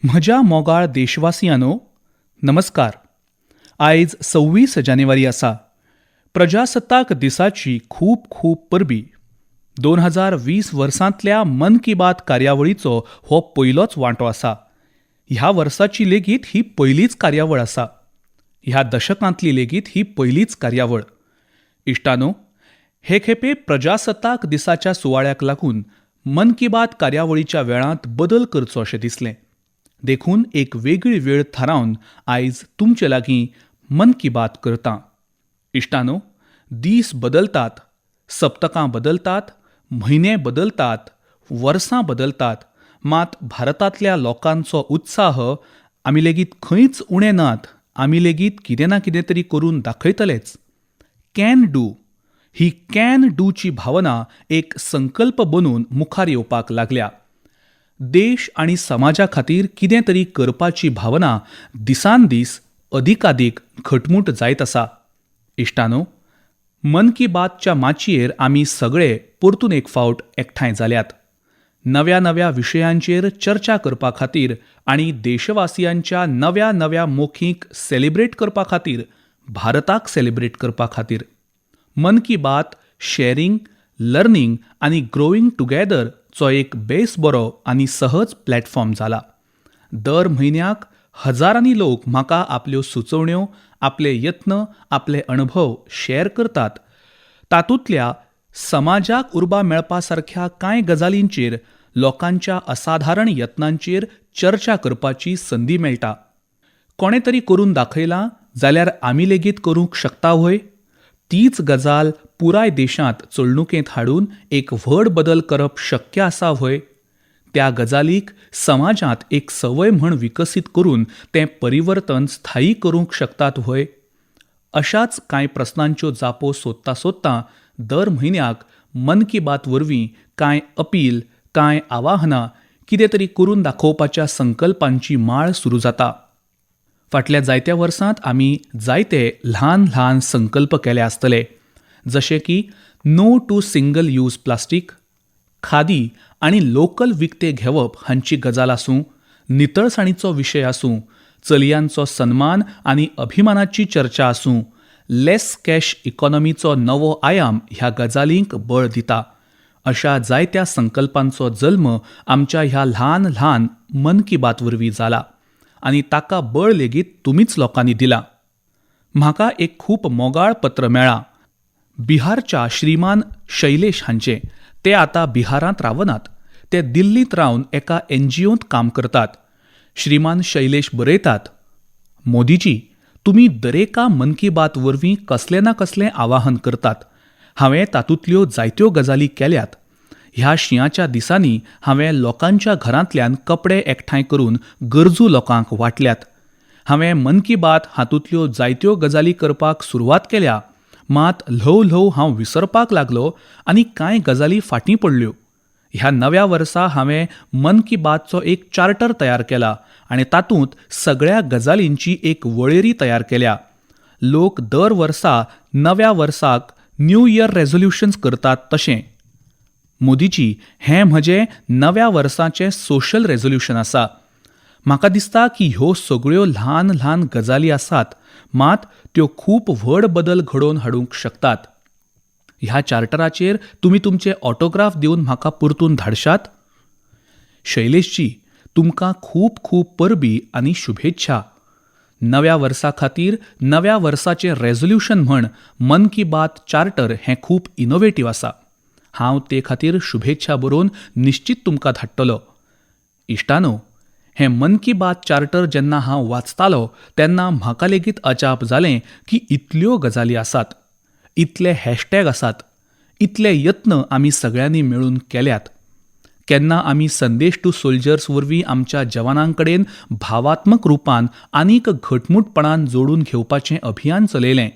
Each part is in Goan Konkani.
म्हज्या मोगाळ देशवासियांनो, नमस्कार. आयज 26 जानेवारी आसा. प्रजासत्ताक दिसाची खूब खूब परबीं. 2020 वर्सांतल्या मन की बात कार्यावळीचो हो पयलोच वांटो आसा. ह्या वर्साची लेगीत ही पयलीच कार्यावळ आसा. ह्या दशकांतली लेगीत ही पयलीच कार्यावळ. इश्टानो, हे खेपे प्रजासत्ताक दिसाच्या सुवाळ्याक लागून मन की बात कार्यावळीच्या वेळांत बदल करचो अशें दिसलें. देखून एक वेगळी वेळ थारावन आयज तुमचे लागीं मन की बात करतां. इश्टानो, दीस बदलतात, सप्तकां बदलतात, म्हयने बदलतात, वर्सां बदलतात, मात भारतांतल्या लोकांचो उत्साह आमी लेगीत खंयच उणे नात. आमी लेगीत कितें ना कितें तरी करून दाखयतलेच. Can do he can डूची भावना एक संकल्प बनून मुखार येवपाक लागल्या. देश आनी समाजा खातीर कितें तरी करपाची भावना दिसान दीस अदिकादीक घटमूट जायत आसा. इश्टानो, मन की बातच्या माचयेर आमी सगळे परतून एक फावट एकठांय जाल्यात, नव्या नव्या विशयांचेर चर्चा करपा खातीर आनी देशवासियांच्या नव्या नव्या मोखींक सेलिब्रेट करपा खातीर, भारताक सेलिब्रेट करपा खातीर. मन की बात शॅरिंग, लर्निंग आनी ग्रोईंग टुगेदरचो एक बेस बरो आनी सहज प्लॅटफॉर्म जाला. दर म्हयन्याक हजारांनी लोक म्हाका आपल्यो सुचोवण्यो, आपले यत्न, आपले अणभव शॅर करतात. तातूंतल्या समाजाक उर्बा मेळपा सारख्या कांय गजालींचेर, लोकांच्या असाधारण यत्नांचेर चर्चा करपाची संदी मेळटा. कोणें तरी करून दाखयलां जाल्यार आमी लेगीत करूंक शकता व्हय? तीच गजाल पुराय देशांत चलणुकेंत हाडून एक व्हड बदल करप शक्य आसा व्हय? त्या गजालीक समाजांत एक संवय म्हण विकसीत करून तें परिवर्तन स्थायी करूंक शकतात व्हय? अशाच कांय प्रस्नांच्यो जापो सोदता सोदता दर म्हयन्याक मन की बात वरवीं कांय अपील, कांय आवाहनां, कितें तरी करून दाखोवपाच्या संकल्पांची माळ सुरू जाता. फाटल्या जायत्या वर्सांत आमी जायते ल्हान ल्हान संकल्प केले आसतले, जशे की no to single use plastic, khadi आनी लोकल विकतें घेवप हांची गजाल आसूं, नितळसाणीचो विशय आसूं, चलयांचो सन्मान आनी अभिमानाची चर्चा आसूं, लेस कॅश इकॉनॉमीचो नवो आयाम ह्या गजालींक बळ दिता. अशा जायत्या संकल्पांचो जल्म आमच्या ह्या ल्हान ल्हान मन की बात वरवीं जाला आनी ताका बळ लेगीत तुमीच लोकांनी दिलां. म्हाका एक खूब मोगाळ पत्र मेळ्ळां बिहारच्या श्रीमान शैलेश हांचें. ते आतां बिहारांत रावनात. ते दिल्लींत रावन एका एनजीओंत काम करतात. श्रीमान शैलेश बरयतात, "मोदीजी, तुमी दरेका मन की बात वरवीं कसलें ना कसलें आवाहन करतात. हांवें तातूंतल्यो जायत्यो गजाली केल्यात. ह्या शिंयाच्या दिसांनी हांवें लोकांच्या घरांतल्यान कपडे एकठांय करून गरजू लोकांक वांटल्यात. हांवें मन की बात हातूंतल्यो जायत्यो गजाली करपाक सुरवात केल्या, मात ल्हव ल्हव हांव विसरपाक लागलो आनी कांय गजाली फाटीं पडल्यो. ह्या नव्या वर्सा हांवें मन की बातचो एक चार्टर तयार केला आनी तातूंत सगळ्या गजालींची एक वळेरी तयार केल्या. लोक दर वर्सा नव्या वर्साक न्यू इयर रेजोल्युशन्स करतात तशें, मोदीजी, हें म्हजें नव्या वर्साचें सोशल रेजोल्युशन आसा. म्हाका दिसता की ह्यो सगळ्यो ल्हान ल्हान गजाली आसात, मात त्यो खूब व्हड बदल घडोवन हाडूंक शकतात. ह्या चार्टराचेर तुमी तुमचे ऑटोग्राफ दिवन म्हाका परतून धाडशात? शैलेशजी, तुमकां खूब खूब परबीं आनी शुभेच्छा. नव्या वर्सा खातीर नव्या वर्साचें रेजोल्युशन म्हण मन की बात चार्टर हें खूब इनोवेटीव आसा. हांव ते खातीर शुभेच्छा बरोवन निश्चीत तुमकां धाडटलो. इश्टानो, हें मन की बात चार्टर जेन्ना हांव वाचतालो तेन्ना म्हाका लेगीत अजाप जालें की इतल्यो गजाली आसात, इतले हॅशटॅग आसात, इतले यत्न आमी सगळ्यांनी मेळून केल्यात. केन्ना आमी संदेश टू सोल्जर्स वरवीं आमच्या जवानां कडेन भावात्मक रुपान आनीक घटमूटपणान जोडून घेवपाचें अभियान चलयलें.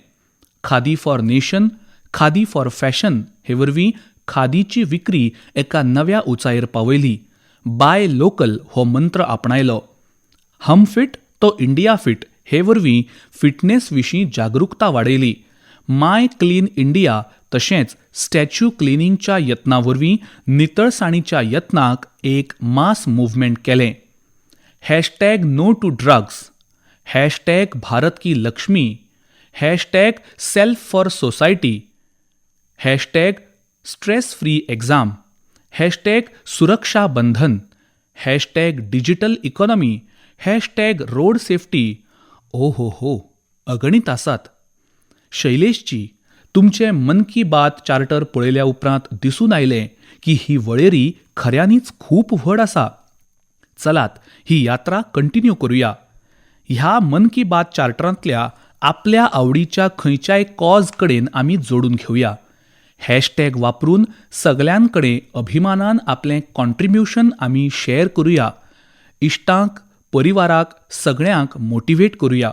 Khadi for nation, khadi for fashion हे वरवीं खादीची विक्री एका नव्या उंचायेर पावयली. बाय लोकल हो मंत्र आपणायलो. हम फिट तो इंडिया फिट हे वरवीं फिटनेस विशीं जागृकता वाडयली. माय क्लीन इंडिया तशेंच स्टॅच्यू क्लिनींगच्या यत्ना वरवीं नितळसाणीच्या यत्नाक एक मास मुवमेंट केलें. Hashtag no to drugs, hashtag Bharat ki Lakshmi, hashtag self for society, hashtag stress free exam, hashtag Suraksha Bandhan, hashtag digital economy, hashtag road safety, ओ हो हो, अगणीत आसात. शैलेशजी, तुमचें मन की बात चार्टर पळयल्या उपरांत दिसून आयलें की ही वळेरी खऱ्यांनीच खूब व्हड आसा. चलात, ही यात्रा कंटिन्यू करुया. ह्या मन की बात चार्टरांतल्या आपल्या आवडीच्या खंयच्याय कॉज कडेन आमी जोडून घेवया. हॅशटॅग वापरून सगल्यां कडेन अभिमानान आपलें कॉन्ट्रिब्युशन आमी शेअर करुया. इश्टांक, परिवाराक, सगळ्यांक मोटिवेट करुया.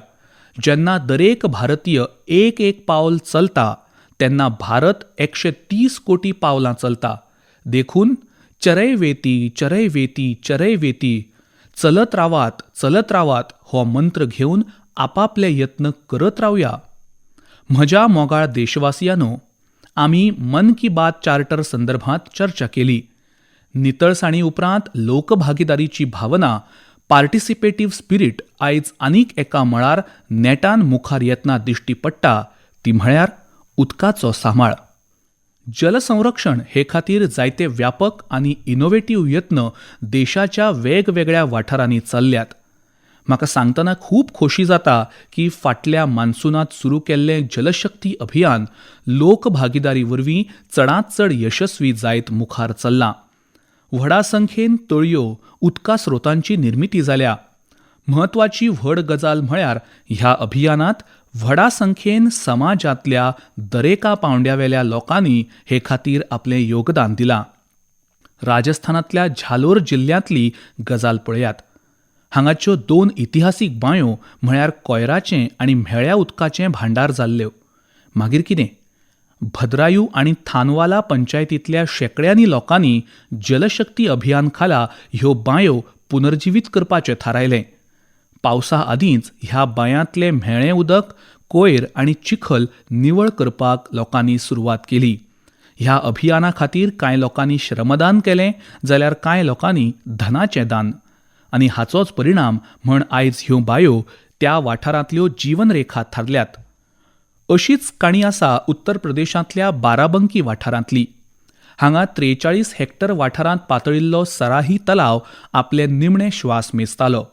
जेन्ना दरेक भारतीय एक एक पावल चलता तेन्ना भारत 130 कोटी पावलां चलता. देखून चरैवेती चरैवेती चरैवेती, चलत रावात चलत रावात हो मंत्र घेवन आपापले यत्न करत रावया. म्हज्या मोगाळ देशवासियांनो, आमी मन की बात चार्टर संदर्भात चर्चा केली. नितळसाणी उपरांत लोकभागीदारीची भावना, पार्टिसिपेटीव स्पिरीट आयज आनीक एका मळार नेटान मुखार येतना दिश्टी पडटा, ती म्हळ्यार उदकाचो सांबाळ. जलसंरक्षण हे खातीर जायते व्यापक आनी इनोवेटीव यत्न देशाच्या वेगवेगळ्या वाठारांनी चल्ल्यात. म्हाका सांगतना खूब खोशी जाता की फाटल्या मान्सूनांत सुरू केल्लें जलशक्ती अभियान लोकभागीदारी वरवीं चडांत चड यशस्वी जायत मुखार चल्लां. व्हडा संख्येन तळयो, उदका स्रोतांची निर्मिती जाल्या. म्हत्वाची व्हड गजाल म्हळ्यार ह्या अभियानांत व्हडा संख्येन समाजांतल्या दरेका पावंड्यावेल्या लोकांनी हे खातीर आपलें योगदान दिलां. राजस्थानांतल्या झालोर जिल्ल्यांतली गजाल पळयात. हांगाच्यो दोन इतिहासीक बांयो म्हळ्यार कोयराचें आनी म्हेळ्या उदकाचें भांडार जाल्ल्यो. मागीर कितें, भद्रायू आनी थानवाला पंचायतींतल्या शेंकड्यांनी लोकांनी जलशक्ती अभियान खाला ह्यो बांयो पुनर्जिवीत करपाचें थारायलें. पावसा आदींच ह्या बांयांतलें म्हेळें उदक, कोयर आनी चिखल निवळ करपाक लोकांनी सुरवात केली. ह्या अभियाना खातीर कांय लोकांनी श्रमदान केलें जाल्यार कांय लोकांनी धनाचें दान, आनी हाचोच परिणाम म्हण आयज ह्यो बांयो त्या वाठारांतल्यो जीवनरेखा थारल्यात. अशीच काणी आसा उत्तर प्रदेशांतल्या बाराबंकी वाठारांतली. हांगा 43 हेक्टर वाठारांत पातळिल्लो सराही तलाव आपले निमणे श्वास मेजतालो.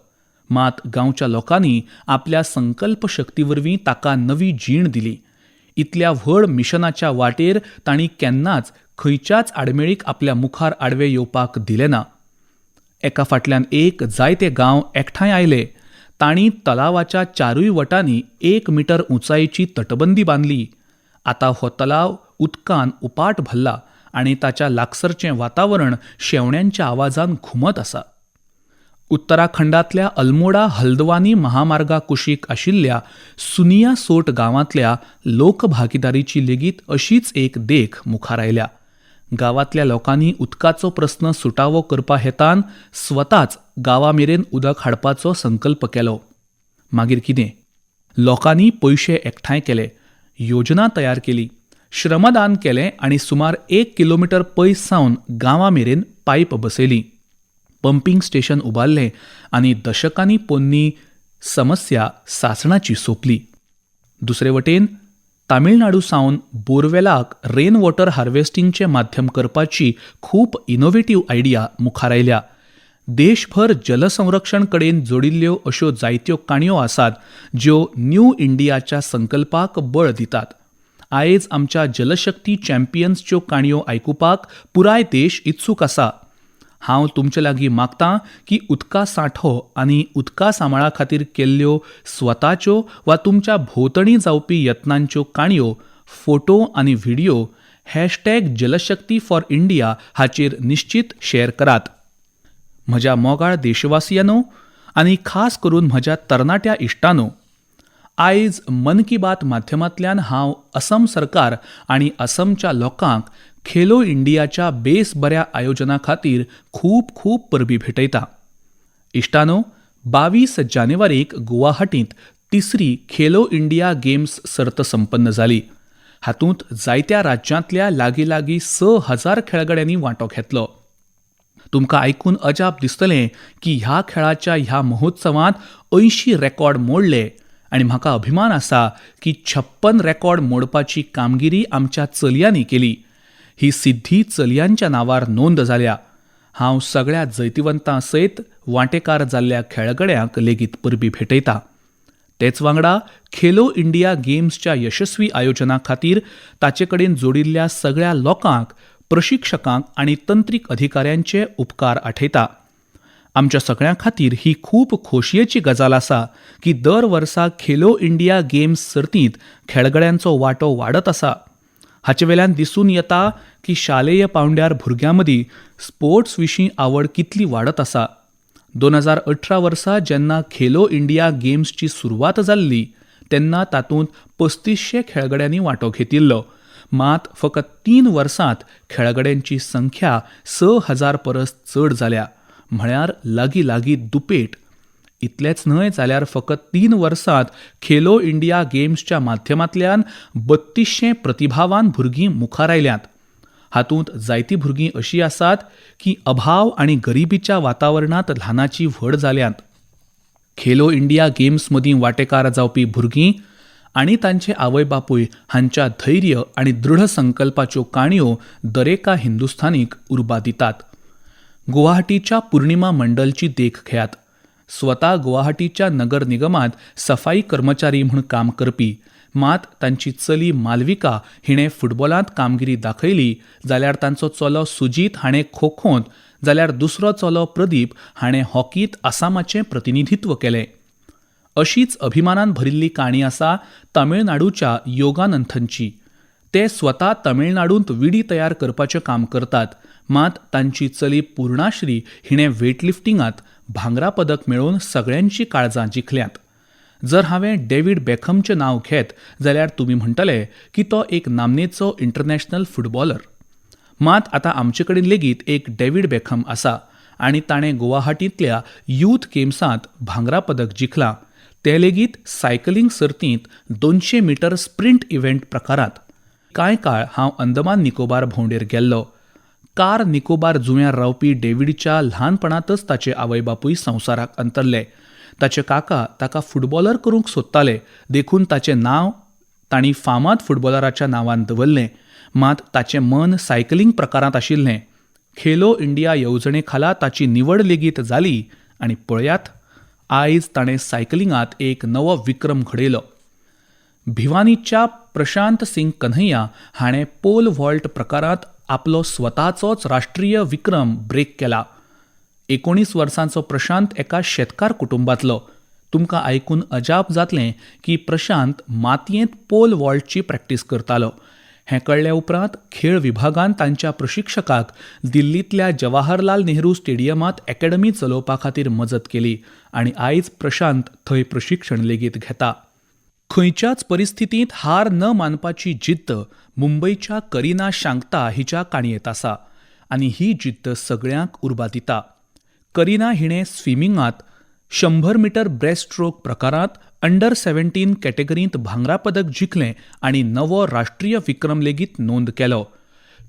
मात गांवच्या लोकांनी आपल्या संकल्प शक्ती वरवीं ताका नवी जीण दिली. इतल्या व्हड मिशनाच्या वाटेर तांणी केन्नाच खंयच्याच आडमेळीक आपल्या मुखार आडवे येवपाक दिलें ना. एका फाटल्यान एक जायते गांव एकठांय आयले. तांणी तलावाच्या चारूय वटांनी 1 मीटर उंचायेची तटबंदी बांदली. आतां हो तलाव उदकान उपाट भरला आनी ताच्या लागसरचें वातावरण शेवण्यांच्या आवाजान घुमत आसा. उत्तराखंडांतल्या अल्मोडा हल्द्वानी महामार्गा कुशीक आशिल्ल्या सुनिया सोट गांवांतल्या लोकभागीदारीची लेगीत अशीच एक देख मुखार आयल्या. गांवांतल्या लोकांनी उदकाचो प्रस्न सुटावो करपा हेतान स्वताच गांवा मेरेन उदक हाडपाचो संकल्प केलो. मागीर कितें, लोकांनी पयशे एकठांय केले, योजना तयार केली, श्रमदान केलें आनी सुमार 1 किलोमिटर पयस सावन गांवा मेरेन पायप बसयली, पंपींग स्टेशन उबारलें आनी दशकांनी पोन्नी समस्या सासणाची सोंपली. दुसरे वटेन तामिळनाडू सावन बोरवेलाक रेन वॉटर हार्वेस्टिंगचें माध्यम करपाची खूब इनोवेटीव आयडिया मुखार आयल्या. देशभर जलसंरक्षण कडेन जोडिल्ल्यो अश्यो जायत्यो काणयो आसात ज्यो न्यू इंडियाच्या संकल्पाक बळ दितात. आयज आमच्या जलशक्ती चॅम्पियन्सच्यो काणयो आयकुपाक पुराय देश इत्सूक आसा. हांव तुमचे लागीं मागतां की उदका सांठो आनी उदका सांबाळा खातीर केल्ल्यो स्वताच्यो वा तुमच्या भोंवतणी जावपी यत्नांच्यो काणयो, फोटो आनी video hashtag Jalshakti for India हाचेर निश्चीत शेअर करात. म्हज्या मोगाळ देशवासियांनो आनी खास करून म्हज्या तरणाट्या इश्टांनो, आयज मन की बात माध्यमांतल्यान हांव असम सरकार आनी असमच्या लोकांक खेलो इंडियाच्या बेस बऱ्या आयोजना खातीर खूब खूब परबीं भेटयता. इश्टानो, 22 जानेवारीक गुवाहाटींत तिसरी खेलो इंडिया गेम्स सर्त संपन्न जाली. हातूंत जायत्या राज्यांतल्या लागीं लागीं 6000 खेळगड्यांनी वांटो घेतलो. तुमकां आयकून अजाप दिसतलें की ह्या खेळाच्या ह्या महोत्सवांत 80 रेकॉर्ड मोडले आनी म्हाका अभिमान आसा की 56 रेकॉर्ड मोडपाची कामगिरी आमच्या चलयांनी केली. ही सिद्धी चलयांच्या नांवार नोंद जाल्या. हांव सगळ्या जैतिवंतां सयत वांटेकार जाल्ल्या खेळगड्यांक लेगीत परबीं भेटयतां. तेच वांगडा खेलो इंडिया गेम्सच्या यशस्वी आयोजना खातीर ताचे कडेन जोडिल्ल्या सगळ्या लोकांक, प्रशिक्षकांक आनी तंत्रीक अधिकाऱ्यांचे उपकार आठयता. आमच्या सगळ्यां खातीर ही खूब खोशयेची गजाल आसा की दर वर्सा खेलो इंडिया गेम्स सर्तींत खेळगड्यांचो वांटो वाडत आसा. हाचे वेल्यान दिसून येता की शालेय पांवड्यार भुरग्यां मदीं स्पोर्ट्स विशीं आवड कितली वाडत आसा. 2018 वर्सा जेन्ना खेलो इंडिया गेम्सची सुरवात जाल्ली तेन्ना तातूंत 3500 खेळगड्यांनी वांटो घेतिल्लो. मात फकत 3 वर्सांत खेळगड्यांची संख्या 6000 परस चड जाल्या, म्हळ्यार लागीं लागीं दुपेट. इतलेंच न्हय जाल्यार फकत 3 वर्सांत खेलो इंडिया गेम्सच्या माध्यमांतल्यान 3200 प्रतिभावान भुरगीं मुखार आयल्यांत. हातूंत जायतीं भुरगीं अशीं आसात की अभाव आनी गरिबीच्या वातावरणांत ल्हानाचीं व्हड जाल्यांत. खेलो इंडिया गेम्स मदीं वांटेकार जावपी भुरगीं आनी तांचे आवय बापूय हांच्या धैर्य आनी दृढ संकल्पाच्यो काणयो दरेका हिंदुस्थानीक उर्बा दितात. गुवाहाटीच्या पूर्णिमा मंडलची देख घेयात. स्वता गुवाहाटीच्या नगर निगमांत सफाई कर्मचारी म्हूण काम करपी, मात तांची चली मालविका हिणें फुटबॉलांत कामगिरी दाखयली जाल्यार तांचो चलो सुजीत हाणें खो-खोंत, जाल्यार दुसरो चलो प्रदीप हाणें हॉकींत आसामाचें प्रतिनिधित्व केलें. अशीच अभिमानान भरिल्ली काणी आसा तमिळनाडूच्या योगानंथनची. ते स्वता तमिळनाडूंत विडी तयार करपाचें काम करतात, मात तांची चली पूर्णाश्री हिणें वेटलिफ्टिंगांत भांगरा पदक मेळोवन सगळ्यांचीं काळजां जिखल्यांत. जर हांवें डेव्हिड बेकहमचें नांव घेत जाल्यार तुमी म्हणटले की तो एक नामनेचो इंटरनॅशनल फुटबॉलर. मात आतां आमचे कडेन लेगीत एक डेव्हिड बेकहम आसा आनी ताणें गुवाहाटींतल्या यूथ गेम्सांत भांगरा पदक जिखलां, तें लेगीत सायकलींग सर्तींत 200 मिटर स्प्रिंट इव्हेंट प्रकारांत. कांय काळ हांव अंदमान निकोबार भोंवडेर गेल्लो. कार निकोबार जुंव्यार रावपी डेव्हिडच्या ल्हानपणांतच ताचे आवय बापूय संवसाराक अंतरले. ताचे काका ताका फुटबॉलर करूंक सोदताले, देखून ताचें नांव तांणी फामाद फुटबॉलराच्या नांवान दवरलें. मात ताचें मन सायकलींग प्रकारांत आशिल्लें. खेलो इंडिया येवजणे खाला ताची निवड लेगीत जाली आनी पळयात, आयज ताणें सायकलिंगांत एक नवो विक्रम घडयलो. भिवानीच्या प्रशांत सिंग कन्हैया हाणें पोल व्हॉल्ट प्रकारांत आपलो स्वताचोच राष्ट्रीय विक्रम ब्रेक केला. 19 वर्सांचो प्रशांत एका शेतकार कुटुंबांतलो. तुमकां आयकून अजाप जातलें की प्रशांत मातयेंत पोल व्हॉल्टची प्रॅक्टीस करतालो. हें कळ्ळे उपरांत खेळ विभागान तांच्या प्रशिक्षकाक दिल्लींतल्या जवाहरलाल नेहरू स्टेडियमांत अकॅडमी चलोवपा खातीर मजत केली आनी आयज प्रशांत थंय प्रशिक्षण लेगीत घेता. खंयच्याच परिस्थितींत हार न मानपाची जिद्द मुंबयच्या करिना शांक्ता हिच्या काणयेंत आसा आनी ही जिद्द सगळ्यांक उर्बा दिता. करिना हिणें स्विमिंगांत 100 मिटर ब्रेस्ट स्ट्रोक प्रकारांत अंडर 17 कॅटेगरींत भांगरा पदक जिखलें आनी नवो राष्ट्रीय विक्रम लेगीत नोंद केलो.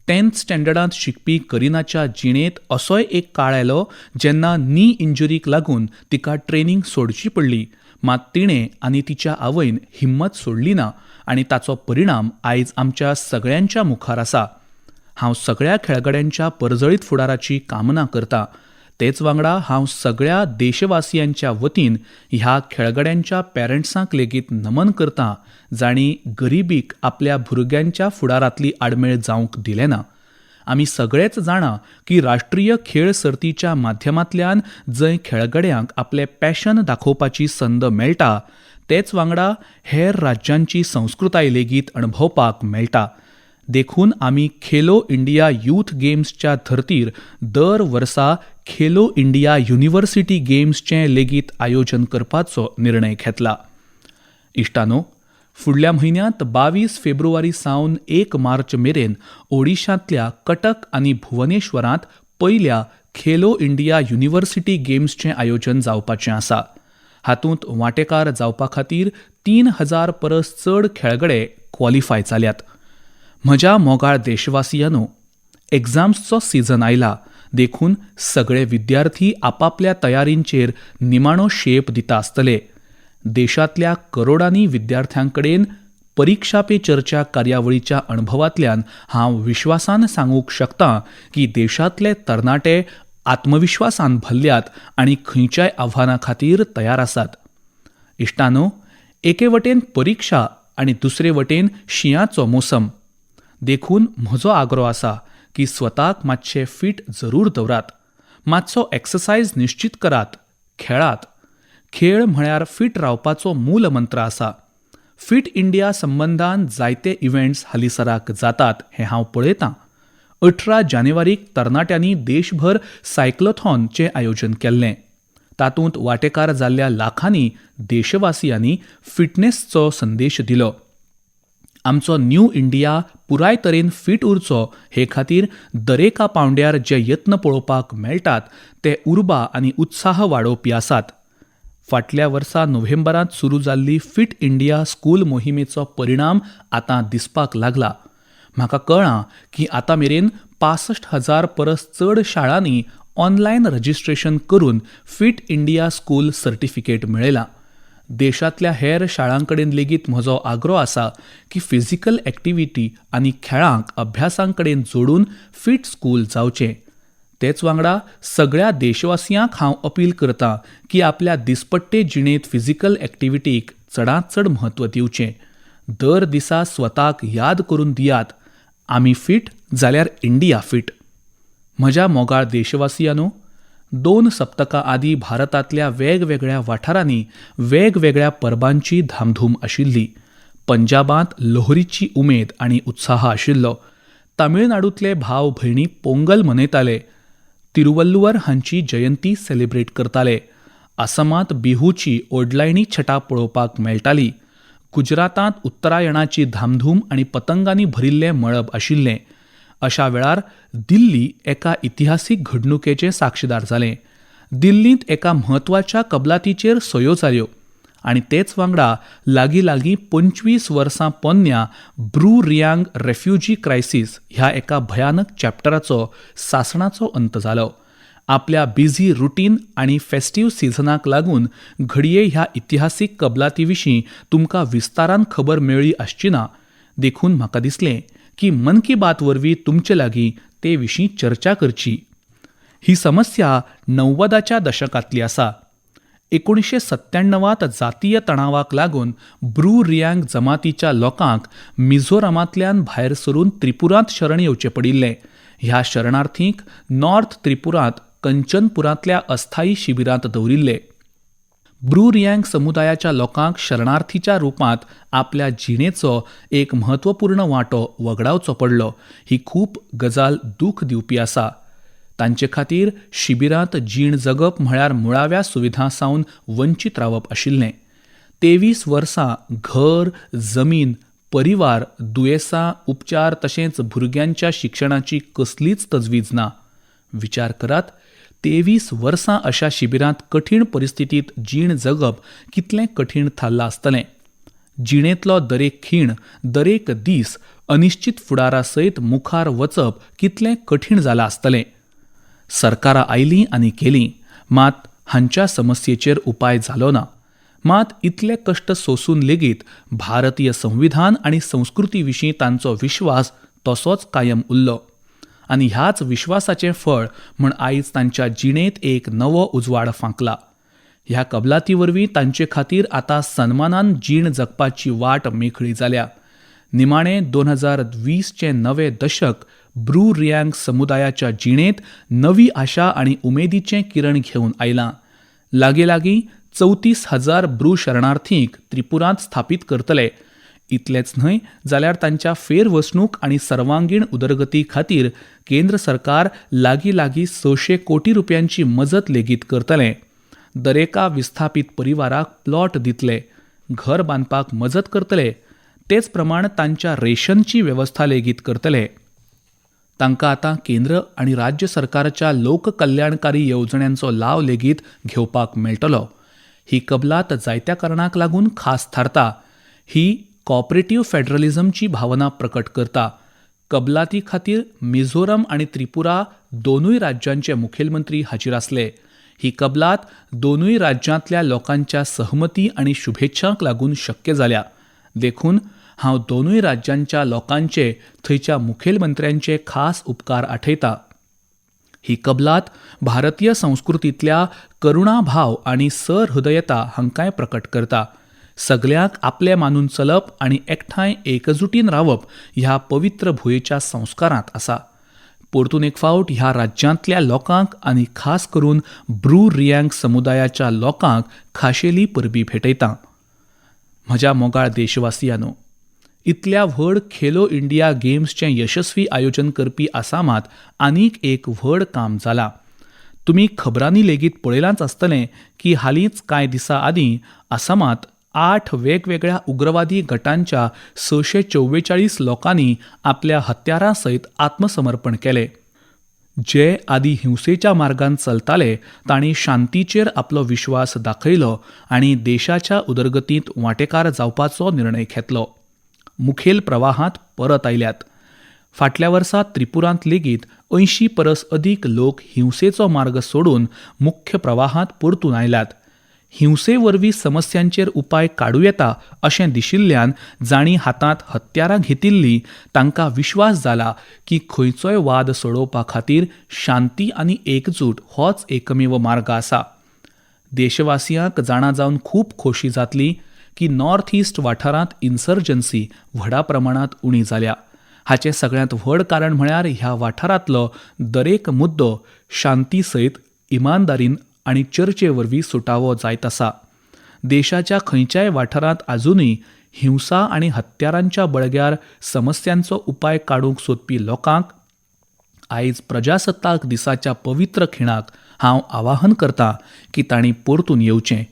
10th स्टँडर्डांत शिकपी करिनाच्या जिणेंत असोय एक काळ आयलो जेन्ना नी इंजुरीक लागून तिका ट्रेनिंग सोडची पडली, मात तिणें आनी तिच्या आवयन हिम्मत सोडली ना आनी ताचो परिणाम आयज आमच्या सगळ्यांच्या मुखार आसा. हांव सगळ्या खेळगड्यांच्या परजळीत फुडाराची कामना करतां. तेच वांगडा हांव सगळ्या देशवासियांच्या वतीन ह्या खेळगड्यांच्या पॅरंट्सांक लेगीत नमन करतां, जांणी गरिबीक आपल्या भुरग्यांच्या फुडारांतली आडमेळ जावंक दिलें ना. आमी सगळेच जाणा की राष्ट्रीय खेळ सर्तीच्या माध्यमांतल्यान जंय खेळगड्यांक आपलें पॅशन दाखोवपाची संद मेळटा, तेच वांगडा हेर राज्यांची संस्कृताय लेगीत अणभवपाक मेळटा. देखून आमी खेलो इंडिया यूथ गेम्सच्या धर्तीर दर वर्सा खेलो इंडिया युनिव्हर्सिटी गेम्सचें लेगीत आयोजन करपाचो निर्णय घेतला. इश्टांनो, फुडल्या म्हयन्यांत 22 फेब्रुवारी सावन 1 मार्च मेरेन ओडिशांतल्या कटक आनी भुवनेश्वरांत पयल्या खेलो इंडिया युनिव्हर्सिटी गेम्सचें आयोजन जावपाचें आसा. हातूंत वांटेकार जावपा खातीर 3000 परस चड खेळगडे क्वॉलिफाय जाल्यात. म्हज्या मोगाळ देशवासियांनो, एग्जाम्सचो सिजन आयला. देखून सगळे विद्यार्थी आपापल्या तयारींचेर निमाणो शेप दिता आसतले. देशांतल्या करोडांनी विद्यार्थ्यां कडेन परिक्षा पे चर्चा कार्यावळीच्या अणभवांतल्यान हांव विश्वासान सांगूंक शकतां की देशांतले तरणाटे आत्मविश्वासान भरल्यात आनी खंयच्याय आव्हाना खातीर तयार आसात. इश्टांनो, एके वटेन परिक्षा आनी दुसरे वटेन शिंयाचो मोसम. देखून म्हजो आग्रो आसा की स्वताक मात्शे फीट जरूर दवरात. मात्सो एक्सरसायज निश्चीत करात, खेळात. खेळ म्हळ्यार फीट रावपाचो मूलमंत्र आसा. फीट इंडिया संबंदान जायते इव्हेंट्स हालींसराक जातात हें हांव पळयतां. 18 जानेवारीक तरणाट्यांनी देशभर सायक्लोथॉनचें आयोजन केल्लें. तातूंत वांटेकार जाल्ल्या लाखांनी देशवासियांनी फिटनेसचो संदेश दिलो. आमचो न्यू इंडिया पुराय तरेन फीट उरचो हे खातीर दरेका पांवड्यार जे यत्न पळोवपाक मेळटात ते उर्बा आनी उत्साह वाडोवपी आसात. फाटल्या वर्सा नोव्हेंबरांत सुरू जाल्ली फिट इंडिया स्कूल मोहिमेचो परिणाम आतां दिसपाक लागला. म्हाका कळ्ळां की आतां मेरेन 65,000 परस चड शाळांनी ऑनलायन रजिस्ट्रेशन करून फिट इंडिया स्कूल सर्टिफिकेट मेळयलां. देशांतल्या हेर शाळां कडेन लेगीत म्हजो आग्रो आसा की फिजिकल एक्टिविटी आनी खेळांक अभ्यासा कडेन जोडून फिट स्कूल जावचें. तेच वांगडा सगळ्या देशवासियांक हांव अपील करतां की आपल्या दिसपट्टे जिणेंत फिजिकल एक्टिविटीक चडांत चड म्हत्व दिवचें. दर दिसा स्वताक याद करून दियात, आमी फिट जाल्यार इंडिया फिट. म्हज्या मोगाळ देशवासियांनो, 2 सप्तकां आदीं भारतांतल्या वेगवेगळ्या वाठारांनी वेगवेगळ्या परबांची धामधूम आशिल्ली. पंजाबांत लोहरीची उमेद आनी उत्साह आशिल्लो. तामिळनाडूंतले भाव भयणी पोंगल मनयताले. तिरुवल्लुवर हांची जयंती सेलिब्रेट करताले. आसामांत बिहूची ओडलायणी छटा पळोवपाक मेळटाली. गुजरातांत उत्तरायणाची धामधूम आनी पतंगांनी भरिल्लें मळब आशिल्लें. अशा वेळार दिल्ली एका इतिहासीक घडणुकेचें साक्षीदार जालें. दिल्लींत एका म्हत्वाच्या कबलातीचेर सयो जाल्यो आनी तेच वांगडा लागीं लागीं 25 वर्सां पोन्न्या ब्रू रियांग रेफ्युजी क्रायसीस ह्या एका भयानक चॅप्टराचो सासणाचो अंत जालो. आपल्या बिझी रुटीन आनी फेस्टीव सिझनाक लागून घडये ह्या इतिहासीक कबलाती विशीं तुमकां विस्तारान खबर मेळ्ळी आसची ना. देखून म्हाका दिसलें की मन की बात वरवीं तुमचे लागीं ते विशीं चर्चा करची. ही समस्या 90च्या दशकांतली आसा. 1997 जातीय तणावाक लागून ब्रू रियांग जमातीच्या लोकांक मिझोरामांतल्यान भायर सरून त्रिपुरांत शरण येवचें पडिल्लें. ह्या शरणार्थींक नॉर्थ त्रिपुरांत कंचनपुरांतल्या अस्थायी शिबिरांत दवरिल्ले. ब्रू रियांग समुदायाच्या लोकांक शरणार्थीच्या रुपांत आपल्या जिणेचो एक म्हत्वपूर्ण वांटो वगडावचो पडलो ही खूब गजाल दूख दिवपी आसा. तांचे खातीर शिबिरांत जीण जगप म्हळ्यार मुळाव्या सुविधां सावन वंचीत रावप आशिल्लें. 23 वर्सां घर, जमीन, परिवार, दुयेंसां, उपचार तशेंच भुरग्यांच्या शिक्षणाची कसलीच तजवीज ना. विचार करात, 23 वर्सां अशा शिबिरांत कठीण परिस्थितींत जीण जगप कितलें कठीण थारलां आसतलें. जिणेंतलो दरेक खीण, दरेक दीस अनिश्चित फुडारा सयत मुखार वचप कितलें कठीण जालां आसतलें. सरकारां आयलीं आनी गेलीं, मात हांच्या समस्येचेर उपाय जालो ना. मात इतले कश्ट सोसून लेगीत भारतीय संविधान आनी संस्कृती विशीं तांचो विश्वास तसोच कायम उरलो. आनी ह्याच विश्वासाचें फळ म्हूण आयज तांच्या जिणेंत एक नवो उजवाड फांकला. ह्या कबलाती वरवीं तांचे खातीर आतां सन्मानान जीण जगपाची वाट मेकळी जाल्या. निमाणें 2020चें नवें दशक ब्रू रियांग समुदायाच्या जिणेंत नवी आशा आनी उमेदीचें किरण घेवन आयलां. लागीं लागीं 34,000 ब्रू शरणार्थींक त्रिपुरांत स्थापीत करतले. इतलेंच न्हय जाल्यार तांच्या फेरवसणूक आनी सर्वांगीण उदरगती खातीर केंद्र सरकार लागीं लागीं 600 कोटी रुपयांची मजत लेगीत करतलें. दरेका विस्थापीत परिवाराक प्लॉट दितले, घर बांदपाक मजत करतले, तेच प्रमाण तांच्या रेशनची वेवस्था लेगीत करतले. तांकां आतां केंद्र आनी राज्य सरकारच्या लोककल्याणकारी येवजण्यांचो लाव लेगीत घेवपाक मेळटलो. ही कबलात जायत्या कारणांक लागून खास थारता. ही कॉपरेटिव्ह फेडरलिझमची भावना प्रकट करता. कबलाती खातीर मिझोरम आनी त्रिपुरा दोनूय राज्यांचे मुखेलमंत्री हाजीर आसले. ही कबलात दोनूय राज्यांतल्या लोकांच्या सहमती आनी शुभेच्छांक लागून शक्य जाल्या. देखून हांव दोनूय राज्यांच्या लोकांचे, थंयच्या मुखेलमंत्र्यांचे खास उपकार आठयता. ही कबलात भारतीय संस्कृतींतल्या करुणाभाव आनी सहृदयता हांकांय प्रकट करता. सगल्यांक आपले मानून चलप आनी एकठांय एकजुटीन रावप ह्या पवित्र भुंयेच्या संस्कारांत आसा. परतून एक फावट ह्या राज्यांतल्या लोकांक आनी खास करून ब्रू रियांग समुदायाच्या लोकांक खाशेली परबीं भेटयतां. म्हज्या मोगाळ देशवासियांनो, इतल्या व्हड खेलो इंडिया गेम्सचें यशस्वी आयोजन करपी आसामांत आनीक एक व्हड काम जालां. तुमी खबरांनी लेगीत पळयलांच आसतलें की हालींच कांय दिसां आदीं आसामांत आठ वेगवेगळ्या उग्रवादी गटांच्या 644 लोकांनी आपल्या हत्यारां सयत आत्मसमर्पण केलें. जे आदीं हिंसेच्या मार्गान चलताले तांणी शांतीचेर आपलो विश्वास दाखयलो आनी देशाच्या उदरगतींत वांटेकार जावपाचो निर्णय घेतलो. मुखेल प्रवाहांत परत आयल्यात. फाटल्या वर्सा त्रिपुरांत लेगीत 80 परस अदीक लोक हिंसेचो मार्ग सोडून मुख्य प्रवाहांत परतून आयल्यात. हिंसे वरवीं समस्यांचेर उपाय काडूं येता अशें दिशिल्ल्यान जांणी हातांत हत्यारां घेतिल्लीं तांकां विश्वास जाला की खंयचोय वाद सोडोवपा खातीर शांती आनी एकजूट होच एकमेव मार्ग आसा. देशवासियांक जाणा जावन खूब खोशी जातली की नॉर्थ ईस्ट वाठारांत इन्सर्जन्सी व्हडा प्रमाणांत उणी जाल्या. हाचें सगळ्यांत व्हड कारण म्हळ्यार ह्या वाठारांतलो दरेक मुद्दो शांती सयत इमानदारीन आनी चर्चे वरवीं सुटावो जायत आसा. देशाच्या खंयच्याय वाठारांत आजुनूय हिंसा आनी हत्यारांच्या बळग्यार समस्यांचो उपाय काडूंक सोदपी लोकांक आयज प्रजासत्ताक दिसाच्या पवित्र खिणाक हांव आवाहन करतां की तांणी परतून येवचें.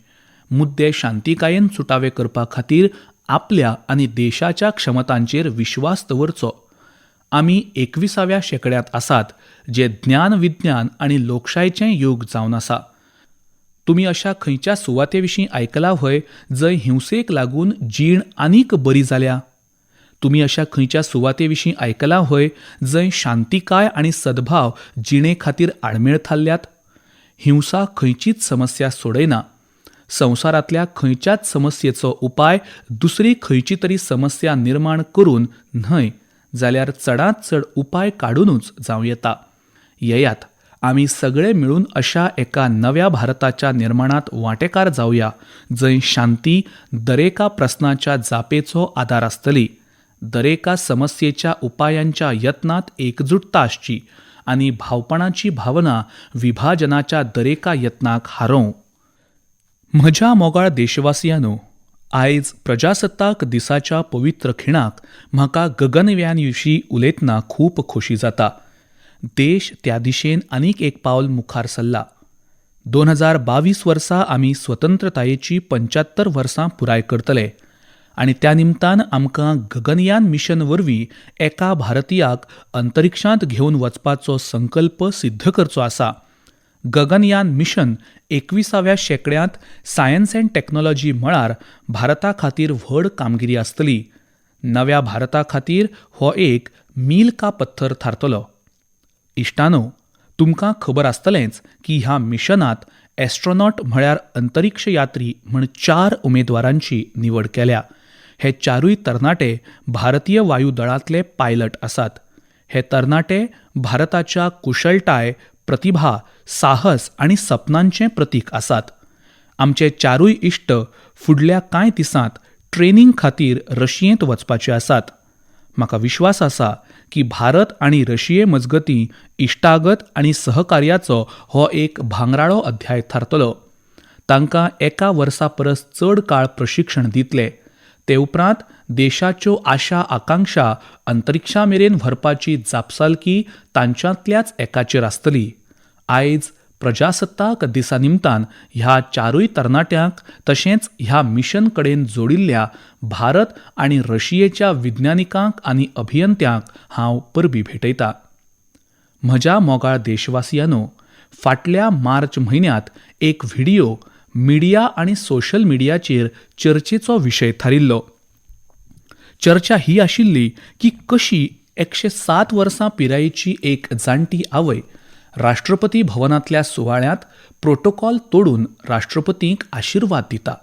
मुद्दे शांतिकायेन सुटावे करपा खातीर आपल्या आनी देशाच्या क्षमतांचेर विश्वास दवरचो. आमी एकविसाव्या शेंकड्यांत आसात, जें ज्ञान विज्ञान आनी लोकशायचें यूग जावन आसा. तुमी अशा खंयच्या सुवाते विशीं आयकलां व्हय जंय हिंसेक लागून जीण आनीक बरी जाल्या? तुमी अशा खंयच्या सुवाते विशीं आयकलां व्हय जंय शांतिकाय आनी सद्भाव जिणे खातीर आडमेळ थारल्यात? हिंसा खंयचीच समस्या सोडयना. संवसारांतल्या खंयच्याच समस्येचो उपाय दुसरी खंयची तरी समस्या निर्माण करून न्हय जाल्यार चडांत चड उपाय काडुनूच जावं येता. येयात, आमी सगळे मेळून अशा एका नव्या भारताच्या निर्माणांत वांटेकार जावया जंय शांती दरेका प्रस्नाच्या जापेचो आदार आसतली, दरेका समस्येच्या उपायांच्या यत्नांत एकजुटता आसची आनी भावपणाची भावना विभाजनाच्या दरेका यत्नाक हारोवं. म्हज्या मोगाळ देशवासियांनो, आयज प्रजासत्ताक दिसाच्या पवित्र खिणाक म्हाका गगनयान विशीं उलयतना खूब खोशी जाता. देश त्या दिशेन आनीक एक पावल मुखार सरला. 2022 वर्सा आमी स्वतंत्रतायेची 75 वर्सां पुराय करतले आनी त्या निमतान आमकां गगनयान मिशन वरवीं एका भारतीयाक अंतरिक्षांत घेवन वचपाचो संकल्प सिद्ध करचो आसा. गगनयान मिशन एकविसाव्या शेंकड्यांत सायन्स अँड टॅक्नोलॉजी मळार भारता खातीर व्हड कामगिरी आसतली. नव्या भारता खातीर हो एक मील का पत्थर थारतलो. इश्टांनो, तुमकां खबर आसतलेंच की ह्या मिशनांत एस्ट्रॉनॉट म्हळ्यार अंतरिक्ष यात्री म्हण चार उमेदवारांची निवड केल्या. हे चारूय तरणाटे भारतीय वायू दळांतले पायलट आसात. हे तरणाटे भारताच्या कुशळटाय, प्रतिभा, साहस आनी सपनांचें प्रतीक आसात. आमचे चारूय इश्ट फुडल्या कांय दिसांत ट्रेनींग खातीर रशियेंत वचपाचे आसात. म्हाका विश्वास आसा की भारत आनी रशिये मजगतीं इश्टागत आनी सहकार्याचो हो एक भांगराळो अध्याय थारतलो. तांकां एका वर्सा परस चड काळ प्रशिक्षण दितले. ते उपरांत देशाच्यो आशा आकांक्षा अंतरिक्षा मेरेन व्हरपाची जापसालकी तांच्यांतल्याच एकाचेर आसतली. आयज प्रजासत्ताक दिसा निमतान ह्या चारूय तरणाट्यांक तशेंच ह्या मिशन कडेन जोडिल्ल्या भारत आनी रशियेच्या विज्ञानिकांक आनी अभियंत्यांक हांव परबीं भेटयतां. म्हज्या मोगाळ देशवासियांनो, फाटल्या मार्च म्हयन्यांत एक व्हिडियो मिडिया आनी सोशल मिडियाचेर चर्चेचो विशय थारिल्लो. चर्चा ही आशिल्ली की कशी 107 वर्सां पिरायेची एक जाणटी आवय राष्ट्रपती भवनांतल्या सुवाळ्यांत प्रोटोकॉल तोडून राष्ट्रपतींक आशिर्वाद दिता.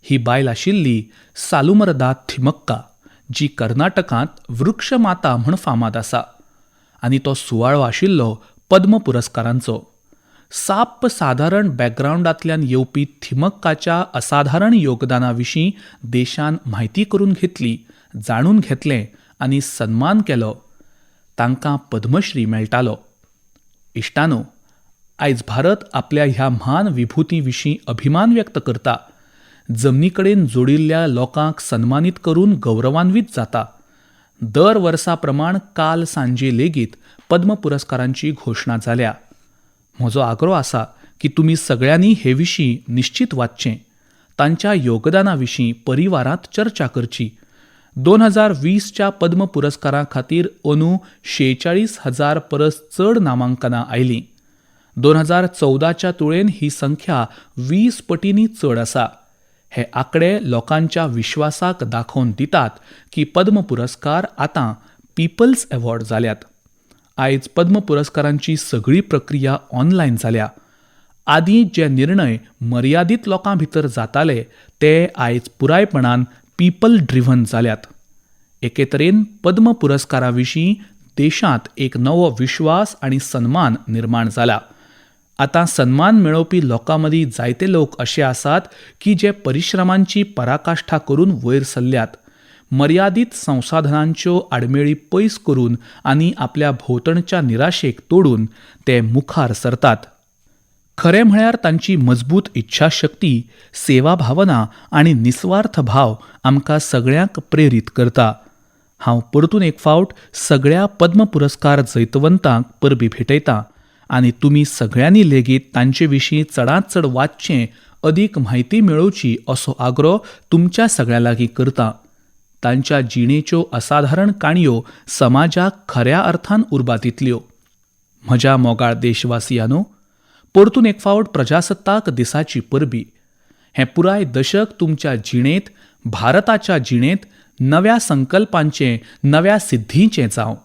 ही बायल आशिल्ली सालुमरदा थिमक्का, जी कर्नाटकांत वृक्षमाता म्हूण फामाद आसा. आनी तो सुवाळो आशिल्लो पद्म पुरस्कारांचो. साप्प सादारण बॅकग्रावंडांतल्यान येवपी थिमक्काच्या असाधारण योगदाना विशीं देशान म्हायती करून घेतली, जाणून घेतलें आनी सन्मान केलो. तांकां पद्मश्री मेळटालो. इश्टांनो, आयज भारत आपल्या ह्या म्हान विभुतीं विशीं अभिमान व्यक्त करता. जमनी कडेन जोडिल्ल्या लोकांक सन्मानीत करून गौरवान्वीत जाता. दर वर्सा प्रमाण काल सांजे लेगीत पद्म पुरस्कारांची घोशणा जाल्या. म्हजो आग्रो आसा की तुमी सगळ्यांनी हे विशीं निश्चीत वाचचें. तांच्या योगदाना विशीं परिवारांत चर्चा करची. 2020 च्या पद्म पुरस्कारां खातीर अंदूं 46 हजार परस चड नामांकनां आयलीं. 2014 च्या तुळेन ही संख्या 20 पटींनी चड आसा. हे आंकडे लोकांच्या विश्वासाक दाखोवन दितात की पद्म पुरस्कार आतां पिपल्स अवॉर्ड जाल्यात. आयज पद्म पुरस्कारांची सगळी प्रक्रिया ऑनलायन जाल्या. आदीं जे निर्णय मर्यादीत लोकां भितर जाताले ते आयज पुरायपणान पिपल ड्रिव्हन जाल्यात. एके तरेन पद्म पुरस्कारा विशीं देशांत एक नवो विश्वास आनी सन्मान निर्माण जाला. आतां सन्मान मेळोवपी लोकां मदीं जायते लोक अशे आसात की जे परिश्रमांची पराकाश्ठा करून वयर सरल्यात. मर्यादीत संसाधनांच्यो आडमेळी पयस करून आनी आपल्या भोंवतणच्या निराशेक तोडून ते मुखार सरतात. खरें म्हळ्यार तांची मजबूत इच्छाशक्ती, सेवा भावना आनी निस्वार्थ भाव आमकां सगळ्यांक प्रेरीत करता. हांव परतून एक फावट सगळ्या पद्म पुरस्कार जैतवंतांक परबीं भेटयतां आनी तुमी सगळ्यांनी लेगीत तांचे विशीं चडांत चड वाचचें, अदीक म्हायती मेळोवची असो आग्रो तुमच्या सगळ्यां लागीं करतां. तांच्या जिणेच्यो असाधारण काणयो समाजाक खऱ्या अर्थान उर्बा दितल्यो. म्हज्या मोगाळ देशवासियांनो, परतून एक फावट प्रजासत्ताक दिसाची परबीं. हें पुराय दशक तुमच्या जिणेंत, भारताच्या जिणेंत नव्या संकल्पांचें, नव्या सिद्धींचें जावं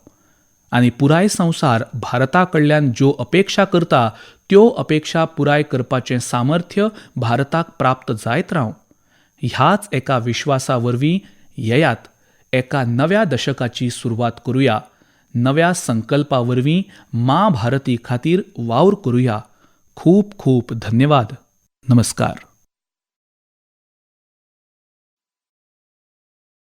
आनी पुराय संवसार भारता कडल्यान ज्यो अपेक्षा करता त्यो अपेक्षा पुराय करपाचें सामर्थ्य भारताक प्राप्त जायत रावं. ह्याच एका विश्वासा वरवीं येयात, एका नव्या दशकाची सुरवात करुया. नव्या संकल्पा वरवीं माँ भारती खातीर वावर करुया. खूब खूब धन्यवाद. नमस्कार.